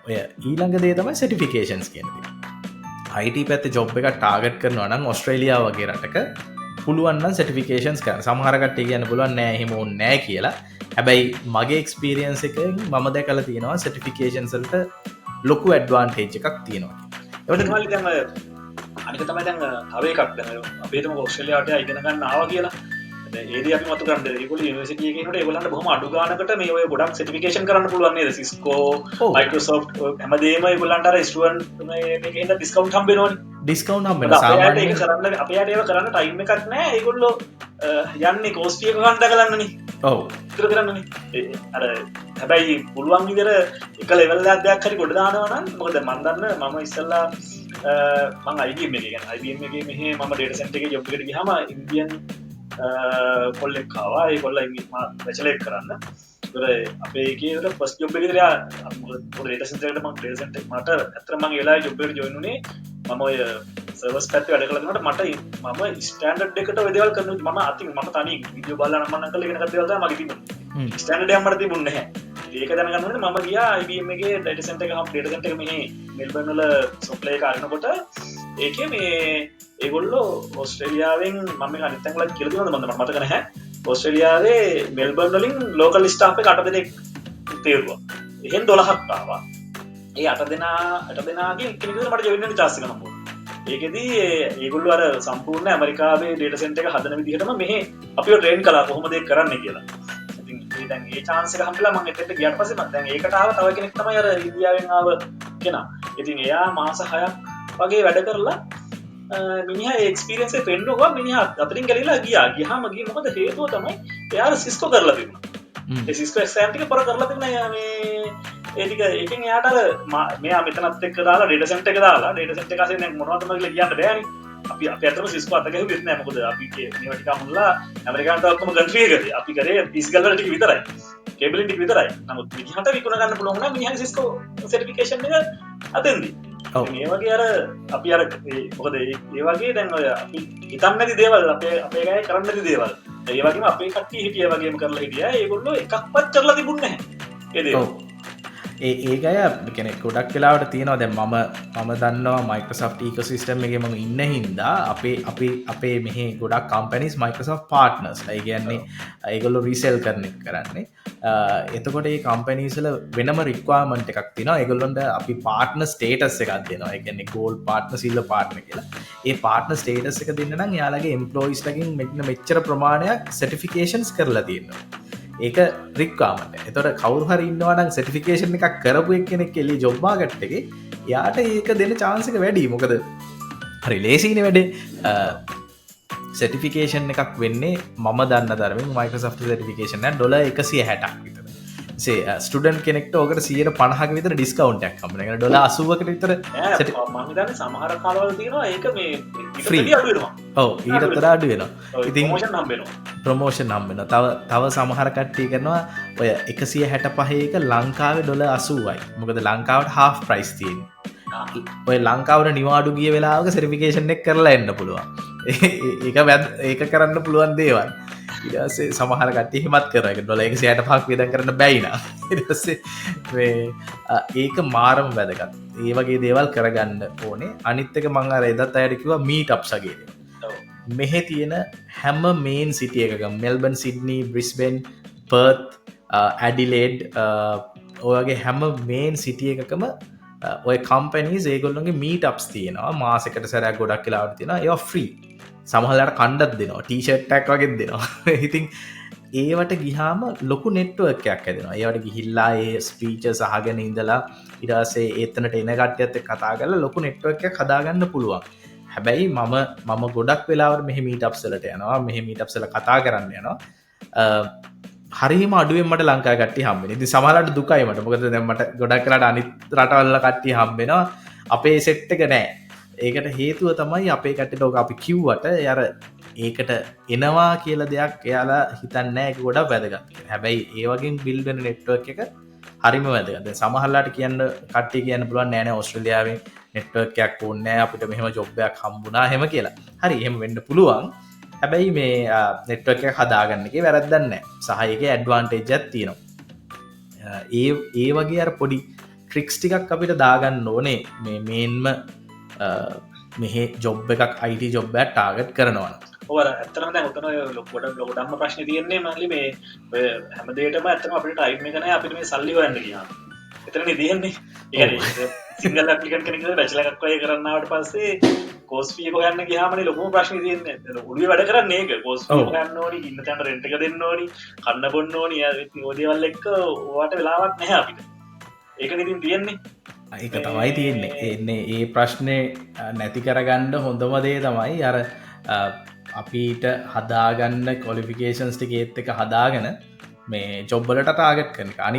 ඔය ඊළඟ දේ තමයි සර්ටිෆිකේෂන්ස් කියන දේ. IT පැත්තේ ජොබ් එකක් ටාගට් කරනවා නම් ඔස්ට්‍රේලියාව වගේ රටක පුළුවන් නම් සර්ටිෆිකේෂන්ස් කරන්න. සමහර කට්ටිය කියන්න පුළුවන් නෑ, එහෙම ඕනේ නෑ කියලා. හැබැයි මගේ එක්ස්පීරියන්ස් එකෙන් මම දැකලා තියෙනවා සර්ටිෆිකේෂන්ස් වලට ලොකු ඇඩ්වාන්ටේජ් එකක් තියෙනවා කියලා. ඒවට මල්ලි, දැන් ඔය අනික තමයි, දැන් තව එකක්, දැන් අපි හිතමුකෝ ඔස්ට්‍රේලියාවට ඉගෙන ගන්න ආවා කියලා. දැන් ඒ දේ අපි මතු කරන්නේ, ඒගොල්ලෝ යුනිවර්සිටි එකේ ඉන්නකොට ඒගොල්ලන්ට බොහොම අඩු ගානකට මේ ඔය ගොඩක් සර්ටිෆිකේෂන් කරන්න පුළුවන් නේද? සිස්කෝ, මයික්‍රොසොෆ්ට්, ඔය හැමදේම ඒගොල්ලන්ට අර ස්ටුඩන්ට් මේ මේකේ ඉඳන් ඩිස්කවුන්ට් හම්බ වෙනවනේ. ඩිස්කවුන්ට් හම්බ මොකද වෙනවා. අපේ අයට ඒක සාමාන්‍යයෙන් කරන්න, අපේ අයට ඒව කරන්න ටයිම් එකක් නෑ. ඒගොල්ලෝ යන්නේ කෝස් ෆී එක ගන්න දකලන්නනේ. ඉතුරු කරන්නනේ. ඒ අර හැබැයි පුළුවන් විදිහට එක ලෙවල් එකක් දෙයක් හරි ගොඩ දානවා නම්, මොකද මන් දන්න මම ඉස්සෙල්ලා මං IBM එකේ, කියන්නේ IBM එකේ මෙහි මම ඩේටා සෙන්ටර් එකේ ජොබ් එකට ගියාම ඉන්දියන් කොල්ලෙක් ආවා. ඒ කොල්ලා මා බැචලර් එක කරන්න. ඒතර අපේ එකේ ඒතර ෆස්ට් ජොබ් එකේ ඉතින් එයා, මොකද ඩේටා සෙන්ටර් එකට මං ඩේටා සෙන්ටර් මට ඇත්තටම මං ඒ වෙලාවේ ජොබ් එකට ජොයින් වුණේ මම ඔය සර්වර්ස් පැත්තේ වැඩ කරලා තිබුණාට මට මම ස්ටෑන්ඩඩ් එකට ඔය දේවල් කරන මම අතින් මම තනියෙන් වීඩියෝ බලලා නම් මම කරලා ඉගෙන ගත්ත දේවල් තමයි මගේ තිබුණේ. ස්ටෑන්ඩඩ් එකක් මට තිබුණේ නැහැ. ඉතින් ඒක දැනගන්න ඕනේ මම ගියා IBM එකේ ඩේටා සෙන්ටර් එක, ඩේටා සෙන්ටර් එක මෙහි මෙල්බර්න් වල සොෆ්ට්වෙයාර් එක අරනකොට ඒකේ මේ ඒගොල්ලෝ ඕස්ට්‍රේලියාවෙන්, මම මේක අනිත් තැන්වලත් කියලා දුන්නාද මන්ද මට මතක නැහැ, ඕස්ට්‍රේලියාවේ මෙල්බර්න් වලින් ලෝකල් ස්ටාෆ් එක 8 දෙනෙක් තේරුවා. එහෙන් 12ක් ආවා. ඒ 8 දෙනා 8 දෙනාගෙන් එක්කෙනෙක් විතර මට ජොයින් වෙන්න චාන්ස් එක හම්බුණා. ඒකෙදි ඒගොල්ලෝ අර සම්පූර්ණ ඇමරිකාවේ ඩේටා සෙන්ටර් එක හදන විදිහටම මෙහෙ අපිව ට්‍රේන් කළා කොහොමද ඒක කරන්නේ කියලා. ඉතින් ඒ දැන් ඒ චාන්ස් එක හම්බෙලා මං එතෙන්ට ගියාට පස්සේ මං දැන් ඒකට ආව තව කෙනෙක් තමයි අර ඉන්දියාවෙන් ආව කෙනා. ඉතින් එයා මාස 6ක් වගේ වැඩ කරලා මිනිහා ඒ එක්ස්පීරියන්ස් එක පෙන්නුවා, මිනිහා අතරින් ගැලිලා ගියා. ගියාම ගියේ මොකද හේතුව තමයි එයා සිස්කෝ කරලා තිබුණා. ඒ සිස්කෝ එක්සෑම් ටික පොර කරලා තිබුණා එයා. මේ ඒ ටික ඒකෙන් එයාට අර මෙයා මෙතනත් එක්ක දාලා ඩේටා සෙන්ටර් එක දාලා, ඩේටා සෙන්ටර් එක අසින් දැන් මොනවද කියලා කියන්න බෑනේ. අපි අපි ඇත්තටම සිස්කෝ අත ගැහුවෙත් නෑ. මොකද අපි මේවා ටික අමුණලා ඇමරිකානට ඔක්කොම කන්ට්‍රි එකද අපි කරේ ෆිසිකල් වල ටික විතරයි, කේබලින් ටික විතරයි. නමුත් මිනිහට විකුණ ගන්න පුළුවන් වුණා මිනිහගේ සිස්කෝ සර්ටිෆිකේෂන් එක අතෙන්දී. මේ වගේ අර අපි අර ඒ මොකද ඒ ඒ වගේ දැන් ඔය අපි හිතන්නේ නැති දේවල්, අපේ අපේ අය කරන්නේ නැති දේවල්, ඒ වගේම අපේ කට්ටිය හිටියා වගේම කරලා හිටියා. ඒගොල්ලෝ එකක්වත් කරලා තිබුණේ නැහැ ඒ දේවල්. ඔව්. ඒ ඒක අය කියන්නේ ගොඩක් වෙලාවට තියෙනවා. දැන් මම මම දන්නවා Microsoft ecosystem එකේ මම ඉන්න හින්දා අපේ අපි අපේ මෙහි ගොඩක් කම්පැනිස් Microsoft partners. ඒ කියන්නේ ඒගොල්ලෝ රීසෙල් කරන එක කරන්නේ. එතකොට ඒ කම්පැනිස් වල වෙනම රික්වයර්මන්ට් එකක් තියෙනවා. ඒගොල්ලන්ට අපි පාර්ට්නර් ස්ටේටස් එකක් දෙනවා. ඒ කියන්නේ ගෝල්ඩ් පාර්ට්නර්, සිල්වර් පාර්ට්නර් කියලා. ඒ පාර්ට්නර් ස්ටේටස් එක දෙන්න නම් එයාලගේ එම්ප්ලොයිස් ලගෙන් මෙන්න මෙච්චර ප්‍රමාණයක් සර්ටිෆිකේෂන්ස් කරලා තියෙනවා. ඒක රික්වයර්මන්ට්. එතකොට කවුරු හරි ඉන්නවා නම් සර්ටිෆිකේෂන් එකක් කරපු එක්කෙනෙක් එළිය ජොබ් මාකට් එකේ, එයාට ඒක දෙන්න චාන්ස් එක වැඩි. මොකද හරි ලේසියිනේ වැඩේ. සර්ටිෆිකේෂන් එකක් වෙන්නේ මම දන්න තරමින් Microsoft certification එක ඩොලර් 160ක් විතර. ස්ටුඩන්ට් කෙනෙක්ට ඕකට 150ක විතර ඩිස්කවුන්ට් එකක් හම්බ වෙනවා. ඒ කියන්නේ ඩොලර් 80කට විතර. නෑ, මං හිතන්නේ සමහර කාලවල තියෙනවා ඒක මේ ඊට Free. වැඩිය අඩු වෙනවා. ඔව්, ඊටත් වඩා අඩු වෙනවා. ඔව්, ඉතින් ප්‍රොමෝෂන් හම්බ වෙනවා. ප්‍රොමෝෂන් හම්බ වෙනවා. තව තව සමහර කට්ටිය කරනවා ඔය 165 එක ලංකාවේ ඩොලර් 80යි. මොකද ලංකාවට හාෆ් ප්‍රයිස් තියෙන්නේ. ඔය ලංකාවට නිවාඩු ගිය වෙලාවක සර්ටිෆිකේෂන් එක කරලා එන්න පුළුවන්. ඒක කරන්න පුළුවන් දේවල්. ඊට පස්සේ සමහර කට්ටිය එහෙමත් කරනවා. ඒක ඩොලර් 165ක් වියදම් කරන්න බැයි නා. ඊට පස්සේ මේ ඒක මාරම වැදගත්. ඒ වගේ දේවල් කරගන්න ඕනේ. අනිත් එක මං අර එදත් අයට කිව්වා මීට් අප්ස් වගේ දේවල්. මෙහෙ තියෙන හැම මේන් සිටි එකකම, Melbourne, Sydney, Brisbane, Perth, Adelaide, ඔය වගේ හැම මේන් සිටි එකකම ඔය කම්පැනීස් ඒගොල්ලොන්ගේ මීට් අප්ස් තියෙනවා. මාසෙකට සැරයක් ගොඩක් වෙලාවට තියෙනවා. ඒවා ෆ්‍රී. සමහරලාට කණ්ඩත් දෙනවා, ටී-ෂර්ට් එකක් වගේත් දෙනවා. ඉතින් ඒවට ගිහාම ලොකු නෙට්වර්ක් එකක් හැදෙනවා. ඒවට ගිහිල්ලා ඒ ස්පීචස් අහගෙන ඉඳලා ඊට පස්සේ එතනට එන කට්ටියත් එක්ක කතා කරලා ලොකු නෙට්වර්ක් එකක් හදාගන්න පුළුවන්. හැබැයි මම මම ගොඩක් වෙලාවට මෙහෙ මීට් අප්ස් වලට යනවා. මෙහෙ මීට් අප්ස් වල කතා කරන්න යනවා. හරිම අඩුවෙන් මට ලංකාවේ කට්ටිය හම්බ වෙනවා. ඉතින් සමහරවිට දුකයි මට. මොකද දැන් මට ගොඩක් වෙලාවට අනිත් රටවල් වල කට්ටිය හම්බ වෙනවා. අපේ සෙට් එක නෑ. ඒකට හේතුව තමයි අපේ කට්ටියට ඔක අපි කිව්වට අර ඒකට එනවා කියලා දෙයක් එයාලා හිතන්නේ නෑ. ඒක ගොඩක් වැදගත් කියලා. හැබැයි ඒ වගේ බිල්ඩ් වෙන නෙට්වර්ක් එක හරිම වැදගත්. දැන් සමහරලාට කියන්න කට්ටිය කියන්න පුළුවන් නෑ නෑ ඕස්ට්‍රේලියාවෙන් නෙට්වර්ක් එකක් ඕනේ නෑ අපිට, මෙහෙම ජොබ් එකක් හම්බුණා එහෙම කියලා. හරි, එහෙම වෙන්න පුළුවන්. හැබැයි මේ නෙට්වර්ක් එක හදාගන්න එකේ වැරද්දක් නෑ. සහ ඒකේ ඇඩ්වාන්ටේජ් එකක් තියෙනවා. ඒ ඒ වගේ අර පොඩි ට්‍රික්ස් ටිකක් අපිට දාගන්න ඕනේ මේ මේන්ම මෙහෙ ජොබ් එකක්, IT job එකක් ටාගට් කරනවා නම්. ඔව්, අර ඇත්තටම දැන් ඔතන ඔය ලොකුවට ලොකුටම ප්‍රශ්නේ තියෙන්නේ මල්ලි, මේ ඔය හැම දෙයකටම ඇත්තටම අපිට ටයිම් එක නෑ අපිට මේ සල්ලි හොයන්න ගියාම. එතනනේ තියෙන්නේ. ඒ කියන්නේ සිංගල් ඇප්ලිකන්ට් කෙනෙක් විතර බැචලර් එකක් වගේ කරන්න ආවට පස්සේ කෝස් ෆී එක හොයන්න ගියාමනේ ලොකුම ප්‍රශ්නේ තියෙන්නේ. ඔළුවේ වැඩ කරන්නේ ඒක. කෝස් ෆී එක හොයන්න ඕනි, ඉන්න තැනට රෙන්ට් එක දෙන්න ඕනි, කන්න බොන්න ඕනි. ඉතින් ඔය දේවල් එක්ක ඔයාට වෙලාවක් නැහැ අපිට. ඒකනේ ඉතින් තියෙන්නේ. ඒක තමයි තියෙන්නේ. එන්නේ ඒ ප්‍රශ්නේ නැති කරගන්න හොඳම දේ තමයි අර අපිට හදාගන්න ක්වොලිෆිකේෂන්ස් ටික ඒත් එක හදාගෙන මේ ජොබ් වලට ටාගට් කරන එක. අනිත්